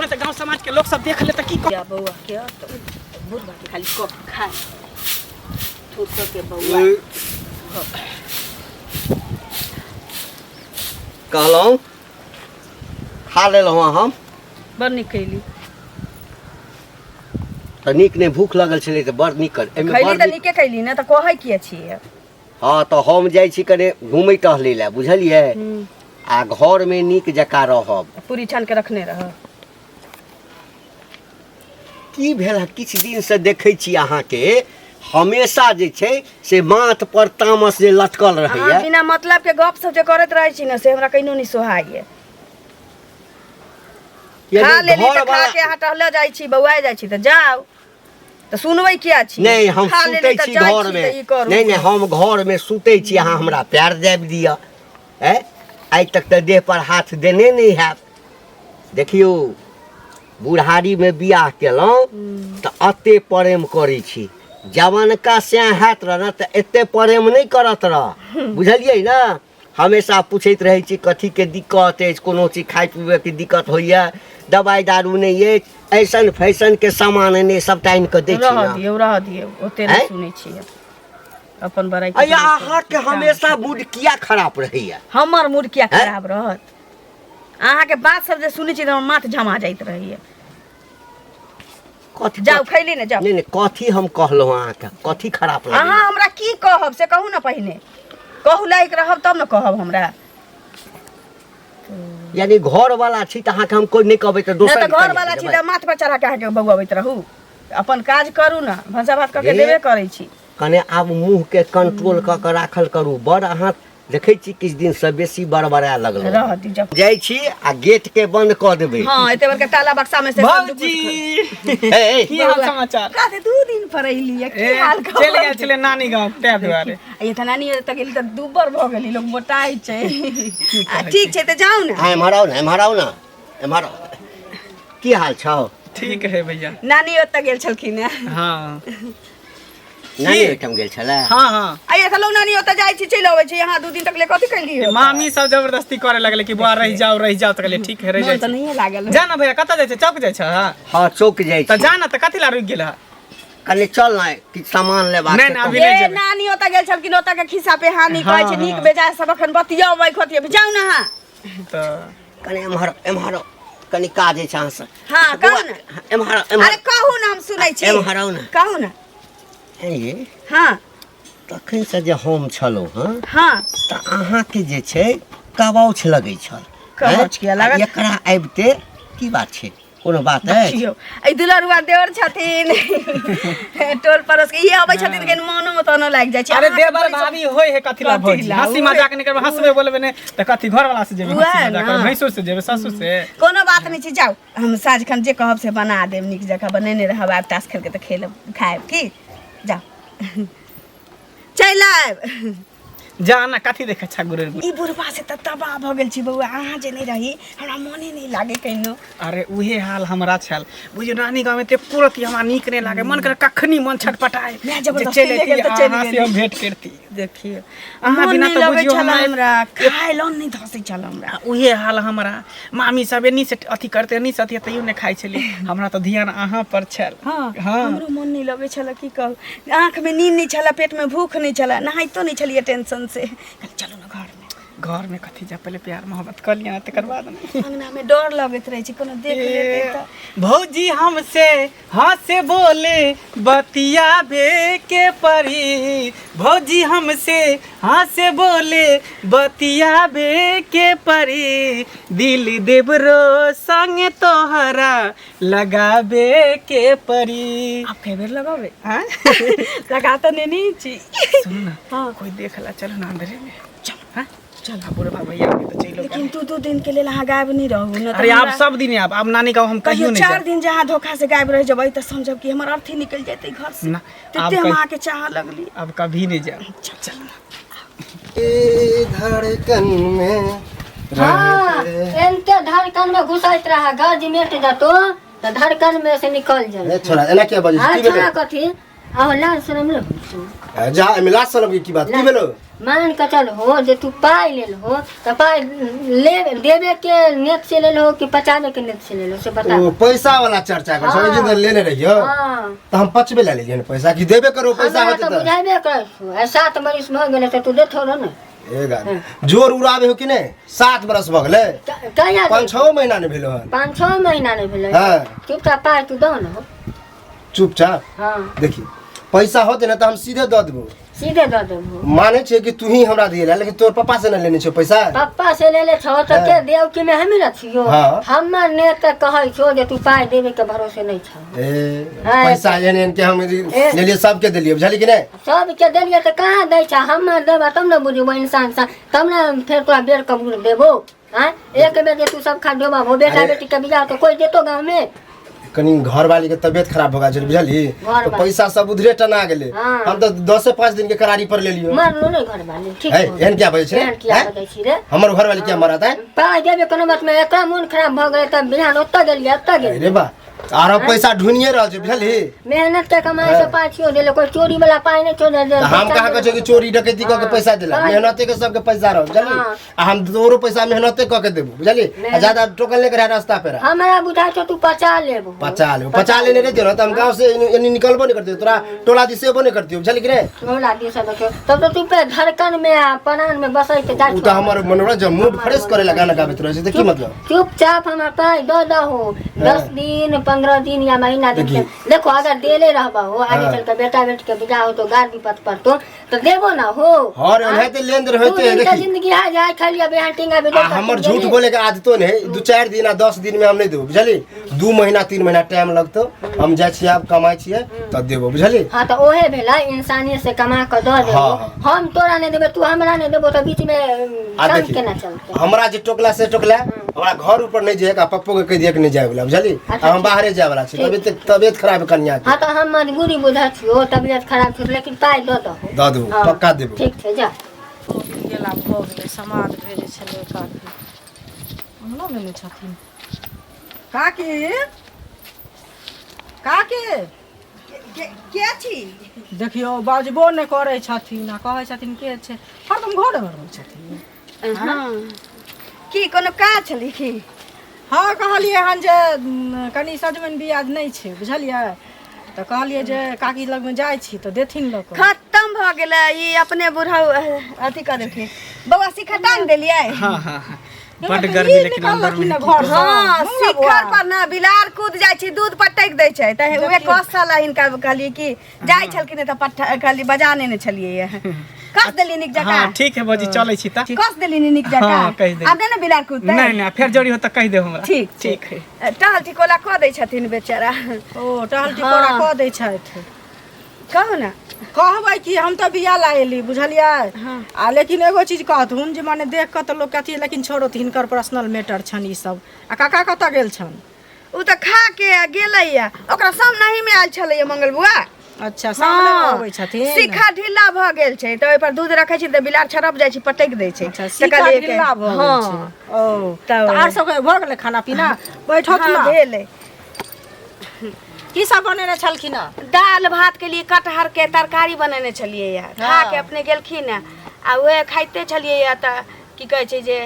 तुरंत गांव समाज के लोग सब देख ले त की या बौआ के तो बुढ़वा के खाली कप खाए थूक के बौआ कहलहुँ खा लेलहुँ हम। बड़ नीक कैली। तऽ नीक नहि, भूख लगल छलै तऽ बड़ नीक एहिमे खैली बड़ तऽ नीक। नीके कैली ने, तऽ कहै किए छियै? हँ, तऽ हम जाइ छी कने घुमै टहलै लए, बुझलियै? आ घरमे नीक जकाँ रहब। पूरी छान के रखने रह। की भेल हँ? किछु दिनसँ देखै छी अहाँके हमेशा जे छै से माथ पर तामस जे लटकल अहाँ रहैया। बिना मतलब के गप सब जे करैत रहै छी ने, से हमरा कहिनो नहि सोहाइए। खा यानी लेली तऽ खा घरवला के अहाँ टहले जाइ छी, बौआइ जाइ छी, तऽ जाउ तऽ सुनबै किया छी? नहि, हम खा लेली सुतै तऽ छी जाइ छी घरमे। तऽ ई करू। नहि नहि, हम घरमे सुतै छी, अहाँ हमरा पैर दाबि दिअ। ऐ आइ तक तऽ देह पर हाथ देने नहि हैब। देखियौ, बुढ़ारीमे बियाह केलहुँ तऽ एते प्रेम करै छी, जवानका सएह हैत रह ने तऽ एते प्रेम नहि करत रह, बुझलियै ने? हमेशा पूछैत रहै छी कथीके दिक्कत अछि, कोनो चीज खाइ पीबैके दिक्कत होइए, दवाइ दारू नहि अछि, ऐसन फैशनके सामान नहि, सबटा आनि कऽ दै छी रहऽ ने। दियौ, रहऽ दियौ, ओते नहि आँय? सुनै छियै अपन बड़ाइ। अया, अहाँके हमेशा मूड किया खराब रहैया? हमर मूड किया आँय? खराब रहत? अहाँके बात सब जे सुनै छी तऽ हमर माथ झमा जाइत रहैया। कथी? जाउ, खैली ने, जाउ। नहि नहि, कथी हम कहलहुँ अहाँके, कथी खराब अहाँ लगैया? हमरा की कहब से कहू ने पहिने, कहू लायक रहब तब ने कहब हमरा। यानी घर वाला छी तऽ अहाँके हम कोइ नहि कहबै तऽ नहि दोसर तऽ घर वाला छी तऽ माथ पर चढ़ा के अहाँके बौआबैत रहू? अपन काज करू ने, भनसा भात कऽ के हे। देबे करै छी। कने आब मुँहके कंट्रोल कऽ के राखल करू। बड़ अहाँ देखै छी किछु दिनसँ बेसी बड़बड़ाए लगलहुँ। रह दी जब जाइ छी आ गेट के बंद कऽ देबै। हाँ, एते बड़का ताला बक्सा में से सब भौजी, ए, ए, की हाल समाचार? काते 2 दिन पर अइली, की ए, हाल खबर? चलि गेल छलै नानी गाँव ताहि दुआरे। आ ये तऽ नानी ओतऽ गेली तऽ दुब्बर भऽ गेली, लोक मोटाइ छै। आ ठीक छै, तऽ जाउ ने। अहाँ एम्हर आउ ने, एम्हर आउ ने, एम्हर आउ। की हाल छौ? ठीक है भैया। नानी ओतऽ गेल छलखिन हेँ। हाँ। नानी ओहिठाम गेल छलै? हाँ हाँ। आ ये तऽ लोग नानी ओतऽ जाइ छी, चलि अबै छी, यहाँ 2 दिन तक ले कथी कैली हो? मामी सब जबरदस्ती करे लगले कि बुआ रहि जाओ, रहि जाओ, तऽ कहलियै ठीक है, रहि मोन जाइ तऽ छी। नहिए लागल। जा ना भैया, कतऽ जाइ छै? चौक जाइ छै? हाँ, चौक जाइ तऽ छी। जा ना, तऽ कथी ला रुकि गेल है? कने चल ने, किछु सामान लेबाक नहि, छै। नहि, अभी ए नहि जेबै। नानी ओतऽ गेल छलखिन, ओतऽ के खिस्सा पेहानी कहै छै, नीक बेजाय सब अखन बतियबै खतियबै, जाउ ने अहाँ। तऽ कने एम्हर, एम्हर आउ, कनि काज अछि अहाँसँ। हाँ, कहू ने। एम्हर आउ, एम्हर। अरे कहू ने, हम सुनै छी। एम्हर आउ ने। कहू ने। ए, हाँ। तखनसँ जे हम छलहुँ हँ तऽ अहाँके जे छै कबाउछ लगै छल। कबाउछ किया लागत? आ एकरा आबिते की बात छै? कोनो बात अछि? देखियौ, एहि दुलरुआ देवर छथिन टोल पड़ोस के, ई अबै छथिन कनि मोनो तोनो लागि जाइ छै। अरे अहाँके देवर बड़ी भाभी होय है कथी ला कथी भौजी? ला? हंसी उहे। मजाक नहीं करबै, हंसबे बोलबे नहीं तऽ कथी घर वाला से जेबै उहे हंसी मजाक ना। करबै? भैंसुर से जेबै, ससुर से? कोनो बात नहि छै, जाउ, हम साँझ खन जे कहब से बना देब, नीक जकाँ बनेने रहब। आब तास खेलके तऽ खेलब खायब की, जाउ, चलि आयब। जा ना, कथी देखै छा गुरेर गुरेर? ई बुढ़बा से तऽ तबाह भऽ गेल छी बौआ, अहाँ जे नहि रही हमरा मोने नहि लागे कहिनो। अरे उहे हाल हमरा छल बुझियौ, नानी गाँव में ते पूरत हमरा नीक नहीं लागे, मन करे कखनी मन छटपटाए मैं जे जबरदस्ती चलि ले अयती गेल तऽ चलि अहाँ से गेली। हम भेंट करती। देखियौ, अहाँ मोन बिना नहि तऽ लगै बुझियौ छल हमरा हमरा, खाय लऽ नहि धसै छल हमरा। उहे हाल हमरा, मामी सब एनी से अथी करते, एनी से अथी, तैयो नहि खाइ छली, हमरा तऽ ध्यान अहाँ पर छल। हाँ। हाँ। हमरो मन नहि लगै छल, की कहू, आँखिमे नींद नहि छल, पेटमे भूख नहि छल, नहाइतो नहि छलियै टेंशन से। कहलियै, चलू ने घरमे। घर में कथी जा, पहले प्यार मोहब्बत कर लिया तकर बाद ने। अंगनामे डर लगैत रहै छै, कोनो देख लेतै तऽ। भौजी हमसे हंसे बोले बतियाबे के परी, भौजी हमसे हंसे बोले बतियाबे के परी, दिल देवरो संग तोहरा लगाबे के परी। आब कए बेर लगाबै? हाँ? लगा तऽ नेने छी। सुनू ना। हाँ। कोई देखला, चलो ना अंदरे में। चल। हाँ? चल। आ बुढ़बा भैया के तऽ चलि लेकिन 2 2 दिन के लेल अहाँ गायब नहि रहू ने तऽ अरे आब हमरा- सब दिन आब, आब नानी गाँव हम कहियो कहियो नहीं 4 जायब। दिन जे अहाँ धोखा से गायब रहि जेबै तऽ समझब कि हमर अर्थी निकलि जेतै घर से। ना, तते आब हम कहि- अहाँके चाह लगली। अब कभी नहीं जायब, चल ना। ए धड़कन में हाँ, रहते एनते धड़कन में घुसैत रहा, गज मेट जतो तऽ धड़कन में से निकल जाए। ए छोरा, एना किया बजै हाँ छी? की छोरा भेलै? कथी आहो, लाज शरम नहि होइ छौ? जा, एहिमे लाज शरम के की बात? की भेलो? मान के चल हो जे तू पाइ लेल हो तऽ पाइ ले देबे के नेत से लेल हो कि पचाबे के नेत से लेल हो से बता। ओ पैसा वाला चर्चा कर सब जे लेने रहियो। हाँ। तऽ हम पचबे ला लेलियै ने पैसा कि देबे करो पैसा हमरा होते तऽ तऽ बुझाबे करै छौ, आइ 7 बरिस भऽ गेलै तऽ तू देथो रह ने। ए गाड़ी जोर उड़ाबे हो कि नहि? 7 बरस भऽ गेलै। कहिया? 5-6 महीना नहि भेलो हन। 5-6 महीना नहि भेलै। हाँ। चुपचाप पाइ तू दहो ने हो। चुपचाप? हाँ। देखी पैसा होते ना तऽ हम सीधे दऽ देबो। सीधे दऽ देबो। मानै छियै कि तू ही हमरा दिए, लेकिन तोर पप्पा से नहि लेने छौ पैसा। पप्पा से लेले छौ तऽ के देव कि में हमी न छियो। हाँ। हमर ने तऽ कहै छौ जे तू पाइ देबे के भरोसे नहि छौ। ए हाँ। पैसा एहन एहन के हम लेलियै, सबके देलियै, बुझलियै कि नहि? सबके देलियै तऽ कहाँ दै छ? हमर देबा तब ने बुझबो इंसान सा, तब ने फेर तोरा बेर कबूल देबो। आँय, एक बेर जे तू सब खा डोबा हो, बेटा अरे। बेटी के बियाह तो कोई देतो गाँव में? कनी घरवाली के तबियत खराब भऽ गेल छलै, बुझलियै? घरवाली। तऽ पैसा सब उधरे टना गेलै। हाँ। हम तऽ 10-5 दिन के करारी पर लेलियो। मरलो नहीं घरवाली, ठीक है, हो। एहन किया बजै छै रे? एहन किया हैं? बजै छी रे? हमर घरवाली किया मरत है? पाइ देबे कोनो बात में, एकरा मोन खराब भऽ गेलै तऽ बिहान ओतऽ गेलियै ओतऽ गेलियै। अरे बा, आरो पैसा ढूंढिए रहल छै, बुझलही? मेहनत के कमाई से पाइ छियो देले, कोई चोरी वाला पाइ नहीं छोड़ दे। तऽ हम कहाँ कहै छियै कि चोरी डकैती कऽ के पैसा देला? हाँ। मेहनते के सबके पैसा रह, बुझलही? हाँ। आ हम तोरो पैसा मेहनते कऽ के देबो, बुझलही? आ मेहनत- ज्यादा टोकन लेके रह रास्ता पे रह। हमरा बुझाइ छौ तू पचा लेबो। पचा लेबो, पचा लेने रहितियै ने तऽ हम गाँव से एनी निकलबो नहि करतियै, तोरा टोला दिस एबो नहि करतियै, बुझलही कि नहि? टोला दिस देखियौ तब तऽ तू पे धड़कन में आ प्राण में बसैत जाइ ओ छौ। तऽ हमर मनोरंजन मूड फ्रेश करे ला गाना गाबैत रहै छै, तऽ की मतलब? चुपचाप हमरा पाइ दऽ दहो, 10 दिन 15 दिन या महीना दिन के। देखी। देखो अगर देले रहबा हो आगे हाँ। चल के बेटा बेटी के बियाह हो तो गार विपत पड़तो तो देबो ना हो। हाँ रे, ओनाहिते लेन देन होइते है, दू दिन के देखी। जिंदगी है, जाय खाली बिहान टिंगा आ बिजोता हमर झूठ बोले के आदतो नहीं, 2-4 दिन आ 10 दिन में हम नहीं देबो, बुझली? 2 महीना 3 महीना टाइम लगतो, हम जाइ छियै आब कमाइ छियै तब देबो, बुझली? हाँ तो ओहे भेलै इंसानियत से कमा के दऽ देबो। हाँ, हम तोरा नहीं देबे, तू हमरा नहीं देबो तऽ बीच में आ काम देखी केना चलतै? हमरा जे टोकला से टोकला, हमरा घर ऊपर नहीं जाए, पप्पो के कहि दिए कि नहीं जाए वाला, बुझली? अच्छा, आ हम बाहरे जाए वाला छी, तबियत तबियत खराब है कनिया के। हाँ तो हम मजबूरी बुझै छियो, तबियत खराब छै लेकिन पाइ दऽ दहो। दऽ देबो, हाँ, पक्का देबो। ठीक छै, जा। गेला भऽ गेलै, समाद भेजै छलै एक आदमी, अंगना भेलै छथिन। काकी, काकी। के छी? देखियौ बाजबो नहि करै छथिन आ कहै छथिन के छै, हरदम घरेमे रहै छथिन। हाँ। की कोनो काज छलै की? हँ, कहलियै हन जे कनि सजमनि बिया नहि छै, बुझलियै? तऽ कहलियै जे काकी लगमे जाइ छी तऽ देथिन लऽ कऽ। खत्म भऽ गेलै, ई अपने बूढ़ा अथी कऽ देलखिन। बौआ शिखर टांग देलियै? हाँ हाँ हाँ, बड गर्मी लेकिन अंदर में। हाँ, शिखर पर ना बिलार कूद जाइ छै, दूध पटकि दै छै, तऽ उहे कसल हिनका कहलियै कि जाइ छलखिन तऽ पट्टा कहलियै बजा नेने छलियै, कस देली नीक जकाँ। हाँ ठीक है भौजी, चलै छी तऽ। कस देली नीक जकाँ? हाँ, कहि देली। आब नहि ने बिलार कूदतै? नहीं नहीं, फेर जरूरी हो तऽ कहि देब हमरा। ठीक छै। ठीक है। टहल टिकोला कऽ दै छथिन बेचारा। ओ टहल टिकोरा कऽ दै छथि। कहू ने। कहबै कि हम तऽ बिया ला एली, बुझलियै? आ लेकिन एगो चीज कहथुन जे माने देख कऽ तऽ लोक अथी, लेकिन छोड़ो, हिनकर पर्सनल मैटर छनि ई सब। आ काका कतऽ गेल छनि? ओ तऽ खा के गेलैया, ओकरा सामने मे आयल छलैया मंगल बुआ। अच्छा, सामने अबै छथिन। शिखा ढीला भऽ गेल छै तऽ ओहि पर दूध रखै छी तऽ बिलार छड़प जाइ छै, पटकि दै छै। अच्छा, तऽ सीका कहलियै कि- ढीला भऽ गेल हाँ। छै। ओ तऽ तऽ आर सबके भऽ गेलै खाना पीना? बैठत हाँ, ने भेलै। की सब बनेने छलखिन हँ? दालि भात के लिए कटहर के तरकारी बनेने छलियै या, खा के अपने गेलखिन हँ, आ उएह खाइते छलियै या तऽ की कहै छै जे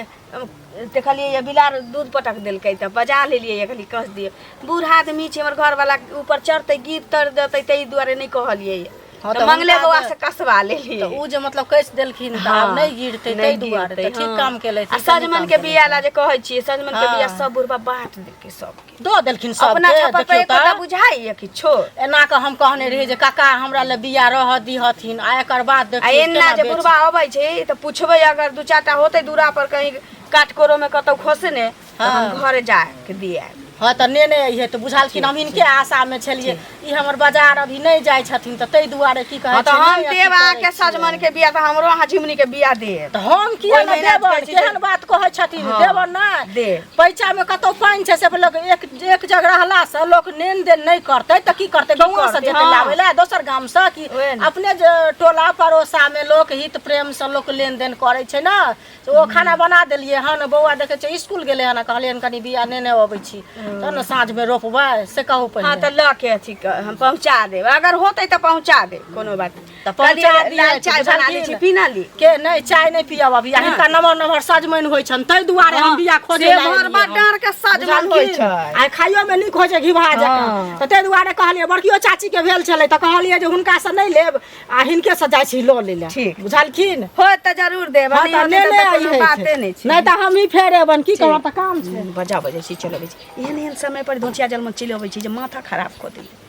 देखलियै या बिलार दूध पटक देलकै तऽ बजा लेलियै या, कहलियै कस दियौ, बूढ़ आदमी छै हमर घरवाला, ऊपर चढ़तै गिर तर देतै, ताहि दुआरे नहि कहलियै। हाँ, तऽ तऽ मंगले हुनका बौआ जे- से कसबा लेलियै। तऽ ओ जे मतलब कसि देलखिन तऽ आब नहि गिरतै, नहि ताहि दुआरे गिरतै, तऽ ठीक हाँ। काम केलथि, आ नीक सजमनि काम के बिया केलथि। ला जे कहै छियै, सजमनि के बिया हाँ। सब बुढ़बा बाँट देलकै सबके। दऽ देलखिन अपना सबके। छप्पर पर देखियौ एकोटा तऽ बुझाइया किछो? एना कऽ हम कहने रहियै जे काका हमरा लए बिया रहऽ दिहथिन, आ एकर बाद आ देखियौ एना केना जे बेच- बुढ़बा अबै छै तऽ पुछबै, अगर 2-4 टा होतै दूरा पर कहीं काटकोरो में कतौ खसने तऽ हम घरे जा के दिया। हँ तऽ नेने अइहे तऽ बुझलखिन, हम हिनके आशामे छलियै, ई हमर बाजार अभी नहि जाइ छथिन तऽ ताहि दुआरे की कहै हँ तऽ छै, हम नहि अथी देब करै अहाँके छियै। सजमनि के बिया तऽ हमरो अहाँ झिमनी के बिया देब। तऽ हम किया ओहि नहि महीना देबनि? कहै छी जे- केहन बात कहै छथिन? हँ, देबनि नहि? देब। पैचामे कतौ पानि छै से लोक एक एक जगह रहलासँ लोक लेन देन नहि करतै तऽ की करतै? गाँवसँ करतै? जेतै हँ। लाबै लए दोसर गामसँ कि ओएह ने। अपने जे टोला पड़ोसामे लोक हित प्रेमसँ लोक लेन देन करै छै ने। से ओ खाना बना देलियै हन, बौआ देखै छियै इसकुल गेलै हन, कहलियै हन कनि बिया नेने अबै छी तब ने साँझमे रोपबै, से कहू हँ पहिने। तऽ लऽ के अथी हम पहुँचा देब, अगर होतै तऽ पहुँचा देब, कोनो बात नहि। तऽ पहुँचा कहलियै, दिअ, लाल चाय बना दै छी, पीना ली। के नहि, चाय नहि पियब अभी। आ हिनका नमहर नमहर सजमनि होइ छनि, ताहि दुआरे हम बिया खोजे से लए भरबा एलियै हन। डाँर के सजमनि होइ बुझलखिन? छै। आ खाइयो मे नीक होइ छै घिबहा जकाँ। हँ। तऽ ताहि दुआरे कहलियै, बड़कियो चाची के भेल छलै तऽ कहलियै जे हुनका से नहि लेब आ हिनके से जाइ छी लऽ लै लए। ठीक। बुझलखिन? होत तऽ जरूर देब, हँ नहि तऽ होतै नेने तऽ कोनो अइहे। बाते नहि छै। नहि तऽ हमही फेर एबनि, की करब, तऽ काम छै। बजा बजै छी, चल अबै छी। एहन एहन समय पर धोचिया जलमन चलि अबै छी जे माथा खराब कऽ दैए।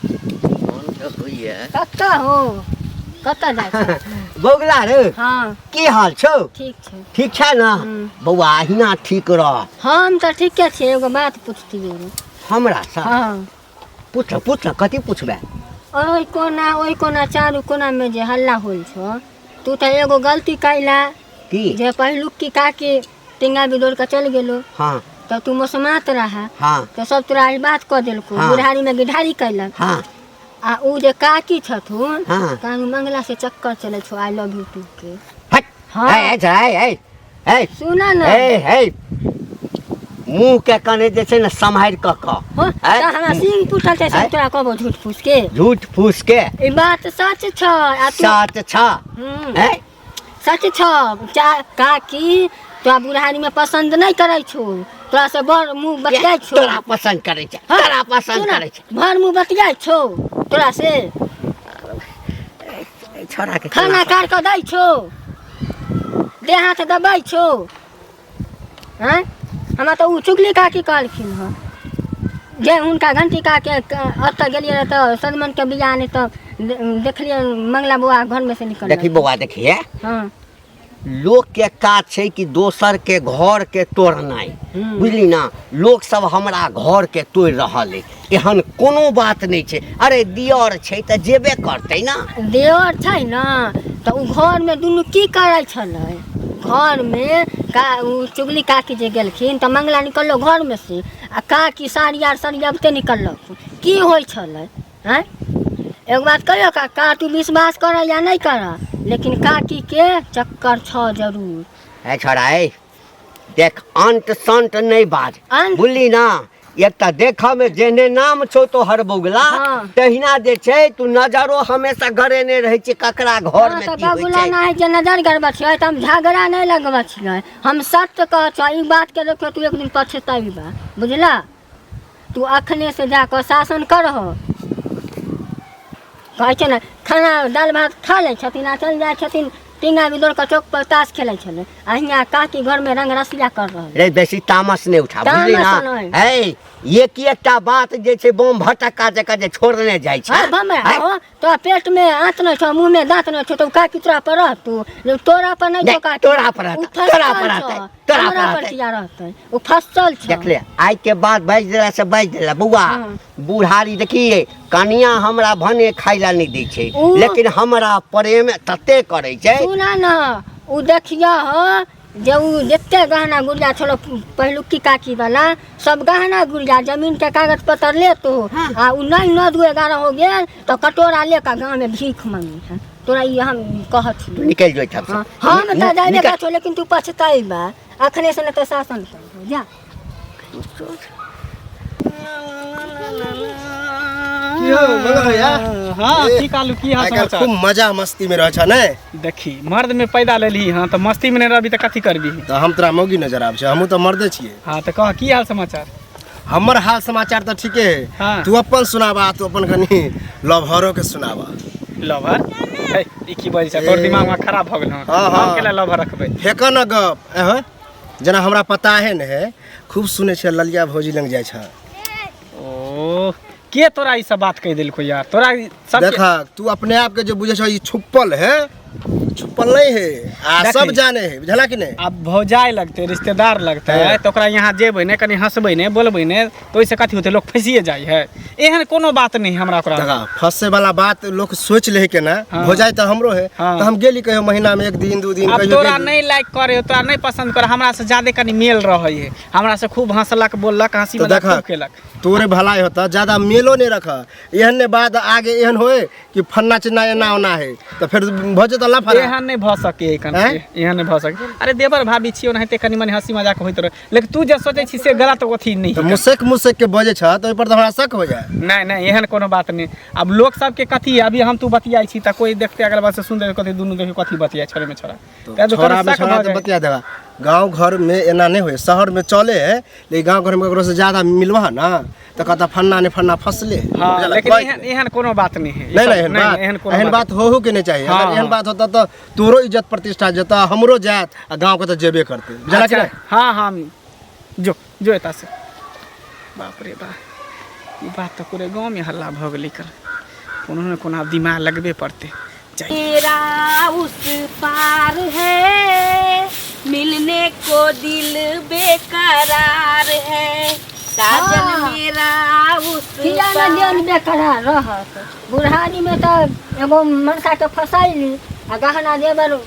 मोन तऽ होइए। कतऽ हो, कतऽ जाइ छी? बौगला रे। हँ। की हाल छौ? ठीक छै। ठीक छै ने बौआ? अहिना ठीक रह। हम तऽ ठीके छियै, एगो बात पुछतियै रे। हमरा सँ? हँ। पूछ पूछ, कथी पुछबै? ओहि कोना ओहि कोना चारू कोनामे जे हल्ला होल छौ, तू तऽ एगो गलती कैला। की? जे पहिलुक की काकी टिंगा बिदोड़ के चल गेलो। हाँ। तऽ तू मौसमात रहा। हाँ। तऽ सब तोरा ई बात कऽ देलको। हाँ। बुढ़ारी में गिढ़ारी कैलक। हाँ। आ ऊ जे काकी छथुन, हाँ। कानू मंगला से चक्कर चलै छौ I love you two के। हट। हाँ। ए ए ए ए, सुना न। ए हे, मुँह के कने जे छै ने सम्हारि कऽ कऽ। हो, ऐ, तऽ हमरा सिंह पुछल छै से ऐ। तोरा कहबो झूठ फूस के? झूठ फूस के। ई बात सच छ आ तू सच छ। हम्म। ऐ सच छ चा काकी तोरा बुढ़ारी में पसंद नहीं करै छौ, तोरा से बड़ मुँह बतियाइ छौ। तोरा पसंद करै छै? हाँ, तोरा पसंद सुन, करै छै? भर मुँह बतियाइ छौ तोरा से। ए, छोड़ा के खाना काट कऽ दै छौ, देह हाथ दबै छौ। हँ, हमरा तऽ ओ चुगली काकी कहलखिन हँ जे हुनका घंटी काके ओतऽ गेलियै रहए तऽ सजमनिके बिया नहि तऽ देखलियै मंगला बौआ घरमे से निकल। देखी बौआ, देखिए। हँ। लोक के काज छै कि दोसर के घर के तोड़नाइ, बुझली ना? लोक सब हमरा घर के तोड़ि रहल अइ, एहन कोनो बात नहि छै। अरे दियर छै तऽ जेबे करतै ना। देवर छै ने तऽ ओ घरमे दुनू की करै छलै घरमे? का ओ चुगली काकी जे गेलखिन तऽ मंगला निकललो घरमे से आ काकी साड़ी आर सरियाबते निकललक, की होइ छलै? आँय, एगो बात कहियो काका, तू विश्वास कर या नहि कर, लेकिन काकीके चक्कर छौ जरूर। है छोड़ा, ए देख, अंत संत नहि बाज। बुझली ना? एक तऽ देखऽ मे जेहने नाम छौ तोहर बौगला, हाँ। तहिना जे छै तू नजरो हमेशा गड़ेने रहै छै ककरा घर हाँ, मे तऽ की होइ बगुला छै। नहि जे नजर गड़बै छियै तऽ हम झगड़ा नहि लगबै छियै, हम सत्य कहै छियै। ई बातके देखियौ, तू एक दिन पछतेबा, बुझला? तू अखने से जाकऽ शासन करहो। कहै छै ने, खाना दालि भात खा लै छथिन आ चलि जाइ छथिन टींगा बिदोर कऽ चौक पर ताश खेलै छलै आ हियाँ काकी घरमे रंग रसिया कर रहल। रे, बेसी तामस नहि उठा, बुझली ना? तामस नहि। है एक एकटा बात जे छै बम भटक्का जकाँ जे छोड़ने जाइ छै। हाँ, बम है? हो, तोरा पेट में आंत नहीं छौ, मुंह में दांत नहीं छौ, तो काकी तोरा पर रहतू? लेकिन तोरा पर नहीं नहीं, छौ काकी। तोरा पर रहतै, उ तोरा फसल पर रहतै, छौ, तोरा पर हमरा पर रहतै। किया रहतै? ओ फसल छौ। देख ले, आइ के बाद बाजि देला से बाजि देला बौआ। हाँ। बुढ़ारी देखिए, कनिया हमरा भने खाइ ला नहि दै छै, लेकिन हमरा प्रेम तते करै छै। सुना न, उ देखियो हो जे उ जते गहना गुड़िया छलो पहिलुकी काकी वाला, सब गहना गुड़िया जमीन के कागज पत्र ले तो आ उ नहीं 9 2 11 हो गेल तो कटोरा लेके गाँव में भीख मांगी है। तोरा ई हम कहत छी। तू निकलि जो एहिठाम से। हाँ, हम तऽ जाबे निकल। करै, लेकिन तू पछतेबा, अखने से नहि तऽ शासन कर जा। की हौ मंगल भैया? हाँ। ए, की कालू, की हाल आइ काल्हि समाचार? खूब मजा मस्ती में रहै छ ने? देखी, मर्द में पैदा लेलही हाँ तऽ मस्ती में नहि रहबी तऽ कथी करबी? तऽ हम तोरा मौगी नजर आबै छै? हमहूँ तऽ मर्दे छियै। हाँ, तऽ कह, की हाल समाचार? हमर हाल समाचार तऽ ठीके है। हाँ। तू अपन सुनाबा, तू अपन कनि लवहरो के सुनाबा। लवर? हे, ई की बजै छै? तोर दिमाग में खराब भऽ गेल हँ? हाँ, हाँ। हम केला लवर रखबै? फेक न गप। एह, जेना हमरा पता है ने है, खूब सुनै छै ललिया भौजी लग जाइ छ। ओ के तोरा ई सब बात कहि देलको यार? तोरा ई सब देख, तू अपने आप के जो बुझे छ ई छुपल है, छुपल नहीं है आ देखी। सब जाने है, बुझला कि नहीं? आब भौजाइ लगतै, रिश्तेदार लगतै। हाँ। तऽ ओकरा यहाँ जेबै ने, कनि हँसबै ने, बोलबै ने, तऽ ओहिसँ कथी होतै? लोक फँसिए जाइ है। एहन कोनो बात नहि हमरा ओकरा। देखा, फंसे वाला बात लोग सोच ले के ना। हाँ। हो जाए तो हमरो है। हाँ। तो हम गेली कहियो महीना में एक दिन दू दिन आब कहियो तोरा गेली। नहि लाइक करे, तोरा नहि पसंद करे, हमरा से ज्यादे कनि मेल रहै है, हमरा से खूब हँसलक बोललक, हँसी तो मजाक देखा, खूब केलक। तोरे भलाई होता, ज्यादा मेलो नहीं रख। एहन ने बाद आगे एहन होए कि फन्ना चिन्ना एना ओना है तो फिर भऽ जेतौ लफड़ा। एहन नहि भऽ सकै एखन। आँय? एहन नहि भऽ सकै। अरे देवर भाभी छियै, ओनाहिते कनि मनि हँसी मजाक होइत रहै, लेकिन तू जे सोचै छी से गलत अथी नहि तऽ है। मुसक मुसक के बजै छ तऽ ओहि पर तऽ हमरा शक हो जाए। नहि नहि, एहन कोनो बात नहि। आब लोक सबके कथी, अभी हम तू बतियाइ छी तऽ कोई देखते अगल बगल से सुनते, कथी दुनू देखी कथी बतियाइ छोड़े में छोड़ा, ताहि दुआरे छोड़ा में शक छोड़ा भऽ तऽ जाइ। बतिया देबा। गाँव घर में एना नहीं होए, शहर में चले है, लेकिन गाँव घर में ककरो से ज्यादा मिलबा ना तऽ कहता फन्ना ने फन्ना फसले। हाँ, बुझलक? लेकिन कोई एहन एहन कोनो बात नहीं है। नहीं नहीं, एहन नहीं, बात एहन कोनो एहन बात होहू के नहीं चाहिए। हाँ, अगर एहन हाँ। बात होता तो तोरो इज्जत प्रतिष्ठा जता, हमरो जात आ गाँव के तो जेबे करते, बुझलक कि अच्छा, नहीं? हाँ हाँ, जो जो एता से। बाप रे बाप, ई बात तऽ पूरे गाँव में हल्ला भऽ गेलै। कर कोनो ने कोनो आब दिमाग लगबे पड़तै। जाइ। तेरा उस पार है, मिलने को दिल बेकरार है, साजन हाँ। मेरा उस किया ने पार। देन बेकरार रहत? बुढ़ारी में तऽ एगो मनसा के फसैली आ गहना जेबर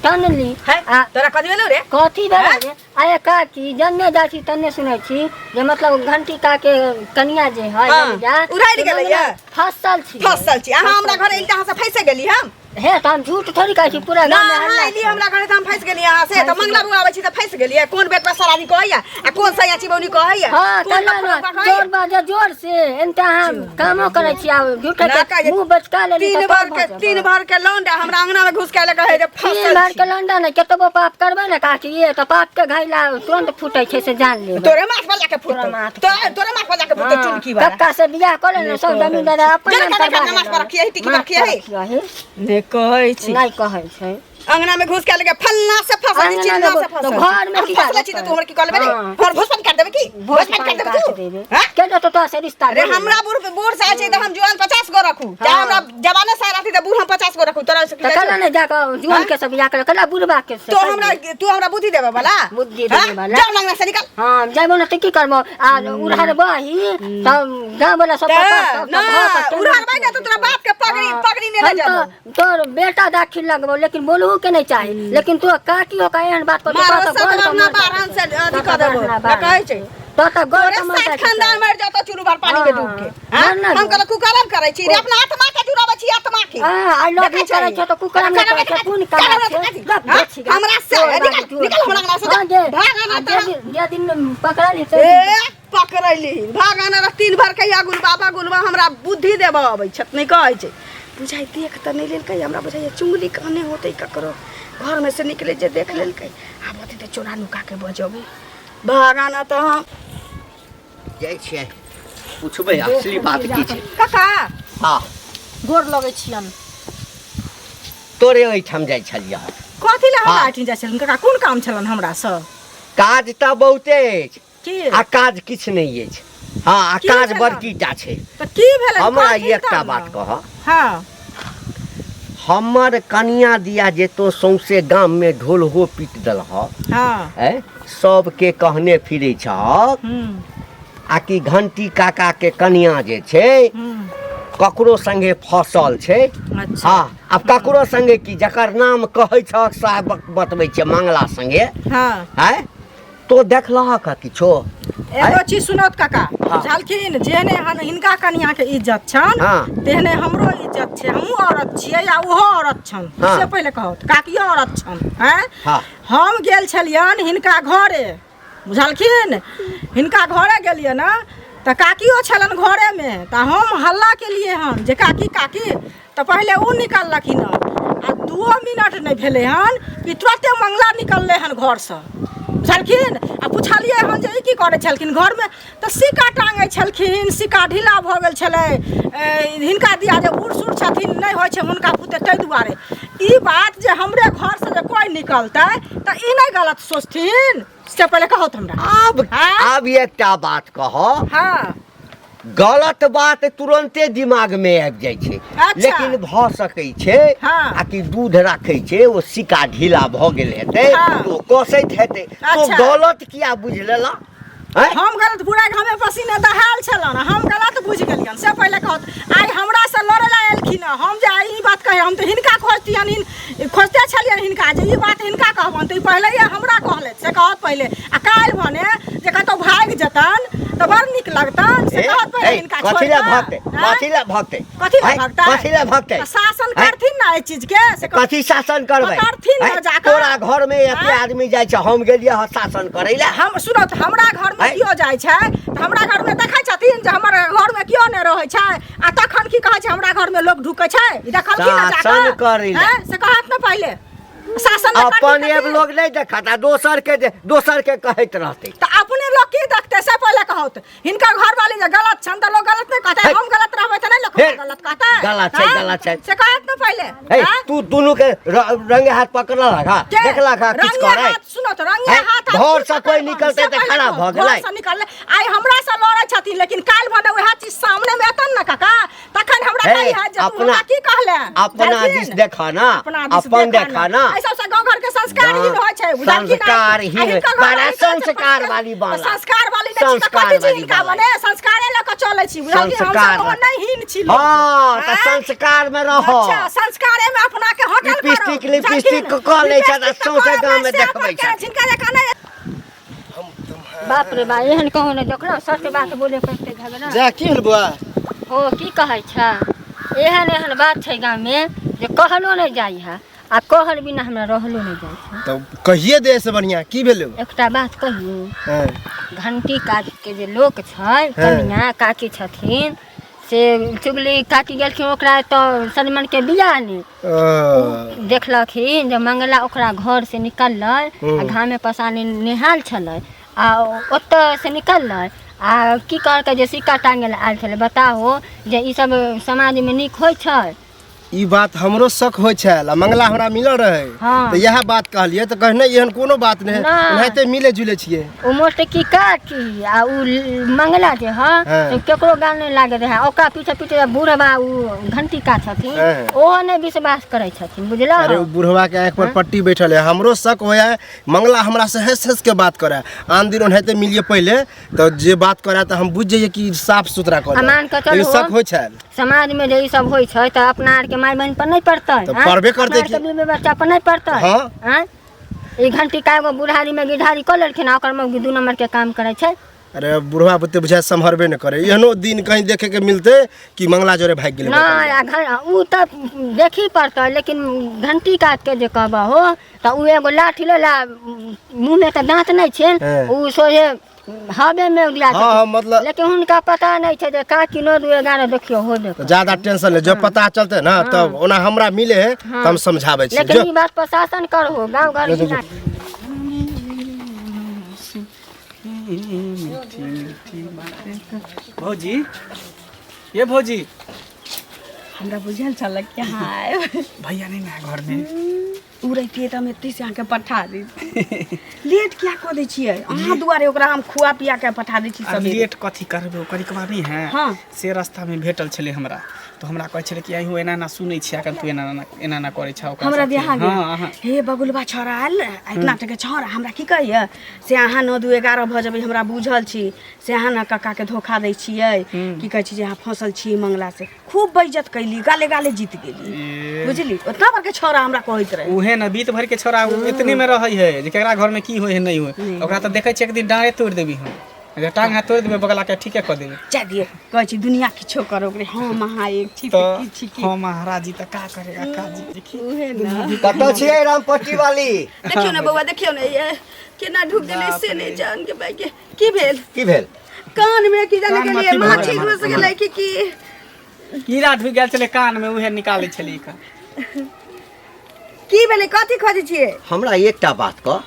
टनली। है आ तोरा कथी भेलौ रे? कथी भेल रे? आये काकी, जन्ने जाइ छी तन्ने सुनै छी जे मतलब घंटी का के कनिया जे है हाँ, जा उड़ाइल गेलैया। फसल छी। फसल छी। अहाँ हमरा घर एली तऽ अहाँ से फँसि गेली हम। हे, तऽ हम झूठ थोड़ी कहै छी? पूरा ना गाँव में अहाँ हल्ला एली छै। हमरा घरे तऽ हम फँसि गेली अहाँ से। तऽ फँसि मंगला बौआ आबै छी तऽ फँसि गेलियै। कोन बेट पर सरारी कहैया आ कोन सैया चिबौनी कहैया, हाँ, कोन कहिया लफड़ा ने कहैया। जोर बाजे जोर से एनते अहाँ कामो करै छी आ झूठे ना के कहे। मुंह बचका लेली। तीन तऽ भर तब के भऽ तीन जेबै। भर के लौंडा हमरा अंगना में घुस के आयल, कहै जे तीन फसल भर छी। के लौंडा नहि, केतबो पाप करबै ने काकी, ये तऽ पाप के घैला तुरंत फूटै छै, से जान लेबै। तोरे माथ पर जाके फुटतौ। तोरा माथ पर। तोरे तोरे माथ पर जाके फुटतौ। हाँ, चुनकी वाला कक्का से बियाह कऽ ले ने, सब जमीन जायदाद अपन जरा नाम कने करबा कने माथ पर लेबै। रखिए, टिकी माथ रखिए। पर रखिए। ने कहै छी। नहि कहै छै। अंगना में घुस के लगे फल्ला से फसल छी, अंगना चिल्ला में से फसल तो घर में हम की फसल छी तऽ तू हमरा की कहलबे रे? हाँ। हमर भोज पानी काट देबे की? भोज भोज पानी पानी काट देबे काट तू? देबै। हाँ? के देतौ तोरा से रिश्ता? अरे दे। हमरा बूढ़ बूढ़ से छै तऽ हम जुआन 50 गो रखू, चाहे हाँ। हमरा जवाने से रहती तऽ बूढ़ हम 50 गो रखू, तोरा से की तऽ जाइ कला छौ? ने जाकऽ जुआन के सब बियाह कर, कला बुढ़बा के से तो हमरा तू हमरा बुद्धि देबे वाला? बुद्धि हाँ? देबे वाला। जाओ अंगना से निकल। हाँ, जाबो ने तऽ की करबो? आ उड़हर बही तब गाँव वाला सब तऽ पकड़ ना उड़हर ने तऽ तोरा बाप के पगड़ी पगड़ी ने ले जाबो। तोर बेटा दाखिल लगबो, लेकिन बोलहु के नहीं चाही, लेकिन तू काकी हो का एहन बात कर? मारो सात अपना बारहन से अथी कऽ देबो ना कहै छै। तो तऽ गोर तोरे कमर सात जाइ छै। खानदान मरि जातो चूरू भर पानी में डूब के। हाँ, हाँ? ना हम गो। कहलक कुकरम करै छी रे, अपना आत्मा के जुड़ाबै छी, आत्मा के। हाँ, I love you करै छै तऽ कुकरम नहि करै छै, पुण्य कमाइ छै। गप बेची गे। हमरा से तोर निकल बाजू, तोर। निकल हमरा अंगना से। हाँ, जे भाग आना आ तोरा। जे दिन पकड़ली से ए पकड़ैली भाग आना रह। तीन भर के गुलबा बा गुलबा हमरा बुद्धि देबऽ अबै छत नहि कहै छै। बुझाइ देख तऽ नहि लेलकै हमरा, बुझाइए चुंगली कहने होतै ककरो घरमे से निकले जे देख लेलकै। आब अथी तऽ चोरा नुका के बजबै। भाग आना तऽ हम जाइ छियै, पुछबै असली बात की छै। काका। हाँ। गोर लगै छियन। तोरे ओहिठाम जाइ छलियै। कथी लए हमरा हाँ। एहिठाम जाइ छलन काका? कोन काम छलन हमरा से? काज तऽ बहुते अछि। की? आ काज किछु नहि अछि। हँ, आ की काज भेलन? बड़कीटा छै। तऽ की भेलन? हमरा कहथिन एकटा तब ने। बात कह। हाँ। हमर कनिया दिया जे तो सौंसे गाममे ढोलहो पीट देलह। हाँ। ऐ सबके कहने फिरै छह आ कि घंटी काका के कनिया जे छै ककरो संगे फसल छै। अच्छा। हाँ, आब ककरो संगे की, जकर नाम कहै छह सएह बतबै छियै, मंगला संगे। हाँ। आँय, तो देखलहक किछो? एगो चीज सुनत काका। हाँ। बुझलखिन, जेहने हिनका कनिया के इज्जत छन हाँ। तेहने हमरो इज्जत छै। हमहूँ औरत छियै आ ओहो औरत छन। हाँ। से पहिले कहू, काकियो औरत छन। हैं? हाँ। हम गेल छलियन हिनका घरे, बुझलखिन, हिनका घरे गेलियै ने तऽ काकियो छलन घरेमे, तऽ हम हल्ला केलियै हन जे काकी काकी, तऽ पहिले ओ निकललखिन हन आ 2 मिनट नहि भेलै हन कि तुरते मंगला निकललै हन घरसँ, बुझलखिन। आ पुछलियै हन जे ई की करै छलखिन घरमे, तऽ सिक्का टाँगै छलखिन, सिक्का ढीला भऽ गेल छलै। हिनका दिया जे बूढ़ सूढ़ छथिन, नहि होइ छै हुनका पुते, ताहि दुआरे। ई बात जे हमरे घरसँ जे कोइ निकलतै तऽ ई नहि गलत सोचथिन, से पहिले कहत हमरा। आब हाँ? आब एकटा बात कह। हाँ। गलत बात तुरन्ते दिमाग में आबि जाइ छै। अच्छा। लेकिन भऽ सकै छै हाँ। आ कि दूध राखै छै, ओ सिक्का ढीला भऽ गेल हेतै। हाँ। तो कसैत हेतै तो अच्छा। गलत किया बुझि लेला? आँय? हम गलत? पूरा घामे पसीने दहायल छलन, हम गलत बुझि गेलियन, से पहिले कहत। आइ हमरा से लड़े ला एलखिन हँ, हम जे आइ ई बात कहे, हम तऽ हिनका खोजतियन, खोजते छलियन हिनका जे ई बात हिनका कहबन तऽ ई पहिले हमरा कहलथि, से कहत पहिले। आ काल्हि भने जे कतहु भागि जेतन तऽ बड़ नीक लगतन, से ए, कहत पहिले। जेबै हिनका छोड़ि कथी लए कऽ? भगतै? आँय? कथी लए भगतै? कथी लए आँय? भगतै? कथी लए भगतै? तऽ शासन आँय? करथिन ने एहि चीज के से कथी शासन करबै? पकड़थिन ने आँय? जाकऽ। तोरा घर में एते आँय? आदमी जाइ छै, हम गेलियै हँ शासन करै लए? हम सुनो तऽ हमरा घर में आँय? केओ जाइ छै तऽ हमरा घर में देखै छथिन जे हमर घर में केओ नहि रहै छै, आ तखन की कहै छै हमरा घर में लोक ढुकै छै? ई देखलखिन ने जाकऽ? शासन करै लए। आँय? से कहत ने पहिले शासन ने अपन करथिन एक कथी? लोग नहीं देखत आ दोसर के दोसर के कहैत रहतै। तऽ अपने लोग की देखते से पहिले कहत। हिनकर घरवाली जे गलत छनि तऽ लोक गलत नहि कहतै, हे। हम गलत रहबै तऽ नहि लोक हे। हमरा गलत कहतै? गलत छै, आँय? गलत छै। से कहत ने पहिले? हे, आँय? तू दुनू के रंगे हाथ पकड़लक हा? के? देखलक हा किछु रंगे करै? हाथ सुनो तऽ रंगे हे, हाथ आब घर की से कोई पकड़ब? निकलतै से तऽ पहिले खराब कहू, भऽ गेलै। घर से निकललै। आइ हमरा से लड़ै छथिन, लेकिन काल्हि भने वएह चीज सामने मे एतन ने काका, तखन हमरा हे, कही है जे तू अपना- हमरा की कहले? अपना बुझलखिन? दिस देखा ना, अपना दिस अपन देखा ना। एहि सबसँ गाँव घर के संस्कारहीन होइ छै, बुझलखिन? संस्कारहीन, आ हिनकर घर बड़ा वाली कहै छै, संस्कार वाली बाला। संस्कार वाली नहि छी तऽ संस्कार कथी छी वाली हिनका? बाला। मने संस्कारे लऽ कऽ चलै छी, बुझलखिन? हमसब संस्कार ओहन नहि हीन छी लोक। हँ, तऽ आँय? संस्कार में रह। अच्छा, संस्कारे में अपना के होटल करो, लिपस्टिक- बुझलखिन? लिपस्टिक कऽ लै छथि आ लिपस्टिक तऽ सौंसे करबै, गाममे से देखबै अपन छथि। के जिनका जकाँ नहि बाप रे बा, एहन कहूँ नहि देखलहुँ, सच बात बोले पड़तै झगड़ा। जा, की भेल बौआ? हो, की कहै छ, एहन एहन बात छै गाममे जे कहलो नहि जाइ है, आ कहल बिना हमरा रहलो नहि जाइ छै। तऽ कहिए दे से बढ़िया की भेलो? एकटा बात कहियौ? हँ। घंटी काकीके जे लोक छै, कनिया काकी छथिन, से चुगली काकी गेलखिन ओकरा तऽ सलमनके बियाह ने देखलखिन जे मंगला ओकरा घर से निकललै आ घामे पसाने नेहाल छलै, आ ओतऽ से निकललै आ की कहलकै जे सिक्का टाँगे लए आयल छलै। बताहो जे ई सब समाजमे नीक होइ छै? ई बात हमरो शक होइ छल, आ मंगला हमरा मिलल रहे। हाँ। तऽ इएह बात कहलियै तऽ कहने एहन कोनो बात नहि, नहि। एनाहिते मिले जुले छियै। ओ मोटकी काकी आ उ मंगला जे हँ हाँ। से केकरो गाल नहि लागैत रहै। ओकरा पीछे पीछे बूढ़बा उ घंटी का छथिन, हाँ। ओहो नहि विश्वास करै छथिन, बुझलहो? अरे, ओ बुढ़वा के आँखि पर पट्टी बैठल है। हमरो शक होया है, मंगला हमरा से हंस हंस के बात करे, आन दिन ओनाहिते मिलिए पहिले तऽ जे बात करे तऽ हम बुझि जाइए कि साफ सुथरा आ मान करे, कऽ लेकिन चलू। शक होइ छल। समाजमे जे ई सब होइ छै तऽ अपना आरके माय बहिन पर नहि पड़तै? तऽ आँय? पड़बे करतै अपना आरके की? बीबी बच्चा पर नहि पड़तै? हाँ। आँय? ई घंटी का एगो बुढ़ारी में गिरधारी कऽ लेलखिन आ ओकर मौगी दू नंबर के काम करै छै। अरे, बुढ़वा बुते बुझाय सम्हरबे नहि करे। एहनो दिन कहीं देखे के मिलते कि मंगला जोरे भागि गेलै? नहि, आ उ तऽ देखही पड़तै, लेकिन घंटी काटके जे कहबहो तऽ उ एगो लाठी ला, मुँहमे तऽ दाँत नहि छै, हाँ। उ सोझे हवे में उड़िया हाँ, हाँ, मतलब- लेकिन हुनका पता नहीं छै जे काकी 9 2 11 देखियो हो देखो। तऽ ज्यादा टेंशन नहीं, जब पता चलते ना तब ओना हमरा मिले है तऽ हम समझाबै छी। लेकिन जो ई बात प्रशासन करहो, गाँव घर जो, जो, में मीठी मीठी बातें। भौजी, ये भौजी। हमरा बुझल छल कि अहाँ आयब। भैया नहीं ना है घर में? उ रहितियै तऽ हम एतै से अहाँके पठा दैत। लेट किया कऽ दै छियै अहाँ दुआरे? ओकरा हम खुआ पिया के पठा दै छी आ सबेरे। लेट कथी करबै, ओकर करिकबा नहि है? हाँ। से रास्तामे भेटल छलै हमरा, तऽ हमरा कहै छलै कि अहियो एना एना सुनै छियै, एखन तू एना एना एना एना करै छह ओकरा हमरा साथे। बियाह हाँ अहाँ हे बगुलबा छौड़ा आयल ने, आ इतना टके छौड़ा हमरा की कहैया से अहाँ 9 2 11 भऽ जेबै, हमरा बुझल छी, से अहाँ ने कक्काके धोखा दै छियै, की कहै छी जे अहाँ फँसल छी मंगला से। खूब बेइज्जत कैली, गाले गाले जीत गेली। ए, बुझली, उतना बड़के छौड़ा हमरा कहैत रहे। उहे ने बीत भर के छोरा उ एतने में रहै है जे केकरा घर में की होइ है नहीं होइ। ओकरा तऽ देखै छियै एक दिन डाँरे तोड़ि देबी हम, अगर टांग हाथ तोड़ि देबै बगला के, ठीके कऽ देबै। जा दियौ, कहै छी दुनिया किछो करो रे, हम अहाँ एक छी तऽ तऽ की छी की? हम महाराज जी तऽ का करेगा का जी देखी। उहे ने। कतऽ छियै रामपट्टी वाली? देखियौ ने बौआ, देखियौ ने, ये केना ढुक गेलै से नहि जान के भाई के की भेल। की भेल? कान में की जाने कान में गेलियै अथी भऽ माछी गेल। घुस गेलै कि की? कीड़ा ढुकि गेल छलै कान में, उहे निकालै छलै एकर। की भेलै? कथी खोजै छियै? हमरा एकटा बात कह,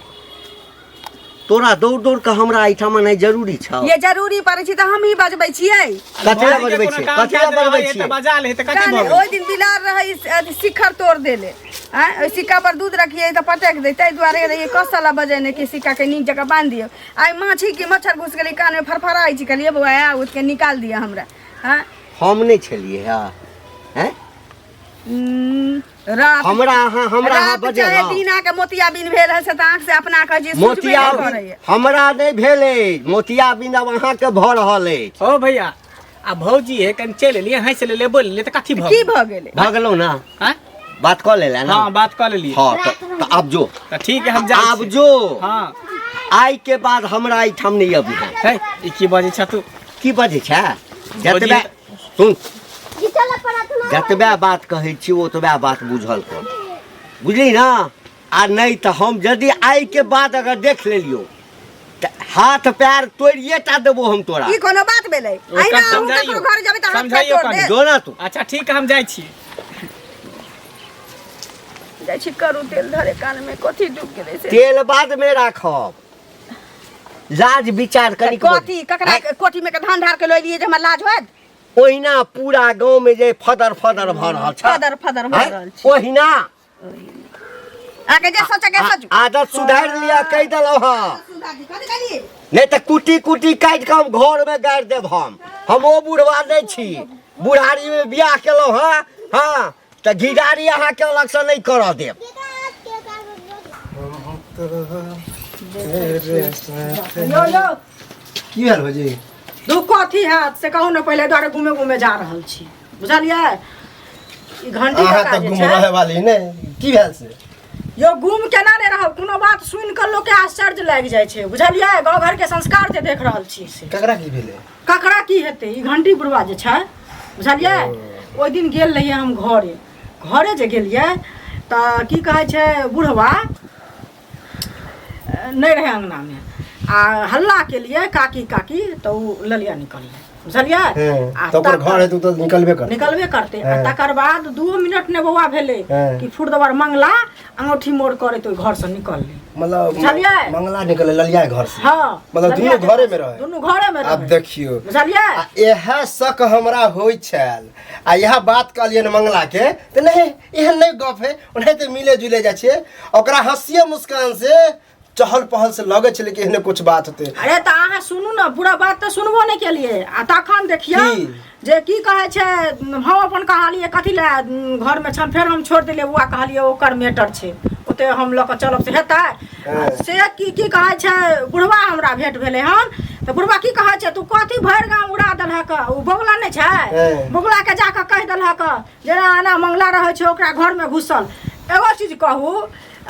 तोरा दौड़ दौड़ कऽ हमरा एहिठाम नहि जरूरी छौ? ये जरूरी पड़ै छै तऽ हमही बजबै छियै। कथी लए भाई के बजबै कोनो छियै? काम कथी लए काज बजबै रहै है छियै? तऽ बजा ले तऽ कथी कान भऽ गेल? ओहि दिन बिलार रहै, अथी शिखर तोड़ देले आँय, ओहि सिक्का पर दूध रखियै तऽ पटकि दै, ताहि दुआरे रहियै कसला बजेने कि सिक्काके नीक जकाँ बान्हि दियौ। आइ माछी कि मच्छर घुसि गेलै कानमे, फरफराइ छी। कहलियै बौआ आउ, उठिके निकालि दिअ हमरा। आँय? हम नहि छलियै हँ? हैं? रात हमरा अहाँ हमरा अहाँ रात चाहे बजेलहुँ? दिन अहाँके मोतियाबिन भेल है से तऽ आँख से अपना कहै छी सुझबे मोतिया नहि करैए। हमरा नहि भेल अछि, मोतियाबिंद आब अहाँके भऽ रहल अछि। ओ भैया, आ भौजी हे कनि चलि एलियै, हँसि लेलियै, बोलि लेलियै तऽ कथी भऽ की गेल? भऽ गेलै? भऽ गेलौ ने? आँय? बात कऽ लेले ने? हाँ, बात कऽ लेलियै। हाँ, तऽ आब जो। तऽ ठीक है, हम जाइ आब छी। जो। हाँ। आइ के बाद हमरा एहिठाम नहि अबिहे। है, ई की बजै छ तू? की बजै छै? जतबे सुन जी चल प्रार्थना जतबे बात कहै छी ओतबे बात बुझल कर बुझली ना आ नहि तऽ हम यदि आइ के बाद अगर देख लेलियौ तऽ हाथ पैर तोड़िए टा देबो हम तोरा ई कोनो बात भेलै ओकरा अहिना अहूँ समझाइयो। ककरो घर जेबै तऽ हाथ पैर समझाइयो तोड़ कनी। देत जो ना तू अच्छा ठीक है हम जाइ छी जाइ छी करू तेल धरे कान में कथी डूब गेलै से तेल बाद में राखब लाज विचार कनी कथी ककरा कोठी में के धान ढार के लऽ एलियै जे हमरा लाज होयत ओहिना पूरा गाँव में जे फदर फदर भऽ रहल छै फदर फदर भऽ आँय? रहल छै ओहिना अहाँके जे सोचऽ के सोचू आदत सुधारि लिअ कहि देलहुँ हँ कथी कहलियै नहि तऽ कुटी कुटी काटि कऽ हम घरमे गाड़ि देब हम ओ बुढ़वा नहि छी बुढ़ारीमे बियाह केलहुँ हँ हँ तऽ घिदारी अहाँके अलगसँ नहि करऽ देब यो यो की भेल भौजी दू कथी हैत से कहू ने पहिले दुआरे घूमे घूमे जा रहल छी बुझलियै ई घंटी अहाँ काका तऽ जे गुम छै रहे वाली नहि की भेल से यो गुम केना नहि रहब कोनो बात सुनि कऽ लोकके आश्चर्य लागि जाइ छै बुझलियै गाँव घरके संस्कार जे देख रहल छी से ककरा की भेलै ककरा की हेतै ई घंटी बुढ़वा जे छै बुझलियै ओहि दिन गेल रहियै हम घरे घरे जे गेलियै तऽ की कहै छै बुढ़वा नहि रहै अङ्गनामे आ हल्ला केलियै काकी काकी तऽ ओ ललिया निकललै बुझलियै आ तऽ ओकर तकर- घर हेतै तऽ निकलबे करतै निकलबे करतै आ हँ। तकर बाद दूओ मिनट नहि बौआ भेलै हँ। कि फुर्दबर मंगला अंगूठी मोड़ करैत ओहि घरसँ निकललै मतलब बुझलियै? मंगला निकललै ललिया घर से हँ मतलब ललिया दुनू घरे में रहै दुनू घरे में आब रहै देखियौ बुझलियै आ इएह शक हमरा होइ छल आ इएह बात कहलियनि मंगला के तऽ नहि एहन नहि गप है ओनाहिते मिले जुले जाइ छियै ओकरा हँसिए मुस्कान से चहल पहल से लगै छलै कि एहने कुछ बात होतै अरे तऽ अहाँ सुनू ने पूरा बात तऽ सुनबो नहि केलियै आ तखन देखियौ की? जे की कहै छै हम अपन कहलियै कथी लए घरमे छन फेर हम छोड़ि देलियै बौआ कहलियै ओकर मैटर छै ओते हम लऽ कऽ चलब से हेतै हँ। से की की कहै छै बुढ़वा हमरा भेंट भेलै हन तऽ बुढ़वा की कहै छै तू कथी भरि गाम उड़ा देलहक ओ बगुला नहि छै हँ। बगुलाके जा कऽ कहि देलहक जेना एना मंगला रहै छै ओकरा घरमे घुसल एगो चीज कहू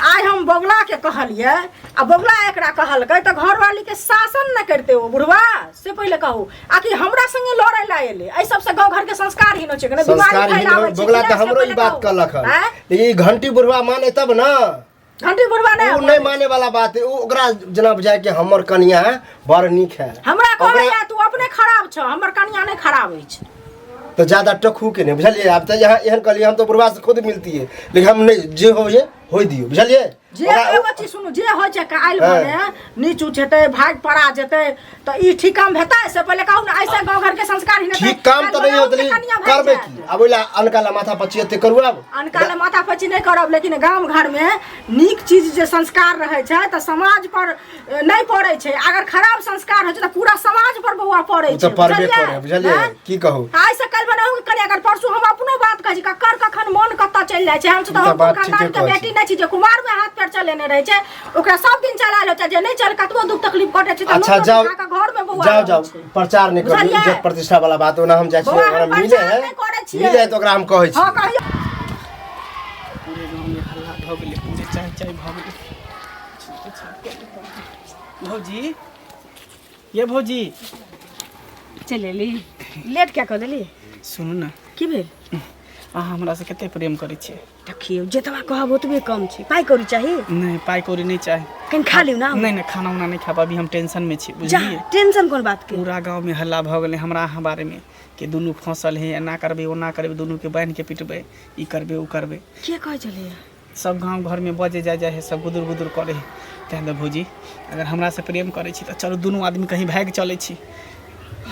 आइ हम बगुलाके कहलियै आ बगुला एकरा कहलकै तऽ घरवालीके शासन नहि करतै ओ बुढ़वा से पहिले कहू आ कि हमरा संगे लड़ै लए एलै एहि सबसँ गाँव घरके संस्कार हीन होइ छै कि नहि बीमारी संस्कार हीन फैलाबै छै बगुला कि तऽ नहि, से हमरो ई पहिले बात कहू। कहलक हन आँय? लेकिन ई घंटी बुढ़वा माने तब ना घंटी बुढ़वा नहि ओ नहीं माने वाला बात है ओ ओकरा जेना बुझाय कि हमर कनिया बड़ नीक है हमरा ओकरा- कहैया तू अपने खराब छ हमर कनिया नहि खराब अछि तो ज्यादा टखू के नहीं बुझलिए आब तऽ यहाँ एहन कहलिए हम तो बुढ़वा से खुद मिलती है लेकिन हम नहीं जे हो ये हो दियो बुझलिए जे ओकरा- एगो चीज सुनू जे होइ छै काल्हि हँ। भने नीच उच हेतै भाग पड़ा जेतै तऽ ई ठीक काम हेतै से पहिले कहू ने ऐसे गाँव घर के संस्कार ही ठीक काम तऽ नहीं होत लेकिन करबै की आब ओहि ला अनका ला माथा पच्ची एते करू आब अनका लए माथा पच्ची नहि करब लेकिन गाम घरमे नीक चीज जे संस्कार रहै छै तऽ समाज पर नहि पड़ै छै अगर खराब संस्कार होइ छै तऽ पूरा समाज पर बौआ पड़ै ओ छै तऽ पड़बे करे बुझलिए आँय? की कहू आइ से काल्हि बनाउ कनि अगर परसू हम अपनो बात कहै छी ककर कखन मन कतऽ चलि जाइ छै हम तऽ ई तऽ हम बात खानदान ठीके के कहै बेटी छी। नहि छी जे कुमार मे हाथ पैर चलेने रहै छै ओकरा सब दिन चलायल होइ छै जे नहि चल कतबो दुख तकलीफ कटै छै तऽ अच्छा नून जाओ रोटी खा कऽ घर मे बौआ जाओ रहै जाओ छै। प्रचार नहीं करू बुझलियै? इज्जत प्रतिष्ठा वाला बात ओना हम जाइ छियै बौआ, ओकरा हम मिले प्रचार है नहि करै छियै। मिले है तऽ ओकरा हम कहै हँ छी कहियौ पूरे गाँवमे हल्ला भऽ गेलै पूरे चाय चाय भऽ गेलै भौजी ये भौजी चलि एली लेट क्या कऽ देली सुनू ने की भेल अहाँ हमरासँ कते प्रेम करै छियै देखियौ जतबा कहब ओतबे कम छै पाइ कौड़ी चाही नहि पाइ कौड़ी नहि चाही कनि खा लियौ ने नहि नहि खाना उना नहि खाब अभी हम टेंशनमे छी जा बुझलियै टेंशन कोन बातके पूरा गाँवमे हल्ला भऽ गेलै हमरा अहाँ बारेमे कि दुनू फँसल है एना करबै ओना करबै दुनूके बान्हिके पिटबै ई करबै ओ करबै के कहै छलैया सब गाँव घरमे बजे जाइ जाइ है सब गुदुर गुदुर करै है तैँ तऽ भौजी अगर हमरासँ प्रेम करै छी तऽ चलू दुनू आदमी कहीं भागि चलै छी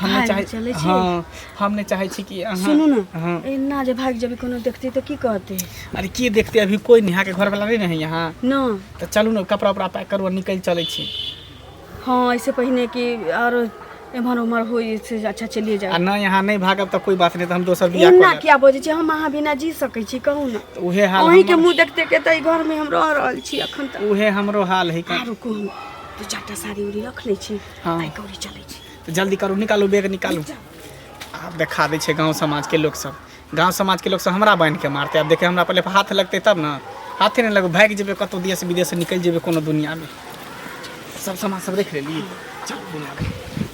हम नहि भागि चाहै चलै छी? हँ हम नहि चाहै छी कि अहाँ सुनू ने हँ एना जे भागि जेबै कोनो देखतै तऽ की कहतै अरे की देखते अभी कोई नहीं अहाँके घरवाला नहीं ने है यहाँ न तऽ चलू ने कपड़ा उपड़ा पैक करू आ निकलि चलै छी हँ ऐसे पहिने कि आरो एम्हर ओम्हर होइ से अच्छा चलिए आ जाओ नहि यहाँ नहि भागब तऽ कोई बात नहि तऽ हम दोसर बियाह कऽ एना लेब किया बजै छी हम अहाँ बिना जी सकै छी कहू ने तऽ उहे हाल अहीँके हमर- मुँह देखते के तऽ एहि घरमे हम रह रहल छी अखन तक उहे हमरो हाल है आ रुकू हम दू चारिटा साड़ी उड़ी रख लै छी हँ। पाइ कौड़ी चलै छी तऽ जल्दी करू निकालू बैग निकालू आब देखा दै छै गाँव समाजके लोक सब गाँव समाजके लोक सब हमरा बान्हिके मारतै आब देखे हमरा पहिले हाथ लगतै तब ने हाथे नहि लगबै भागि जेबै कतहु देश विदेश निकलि जेबै कोनो दुनिआमे सब सामान सब राखि लेली चल दुनिआमे।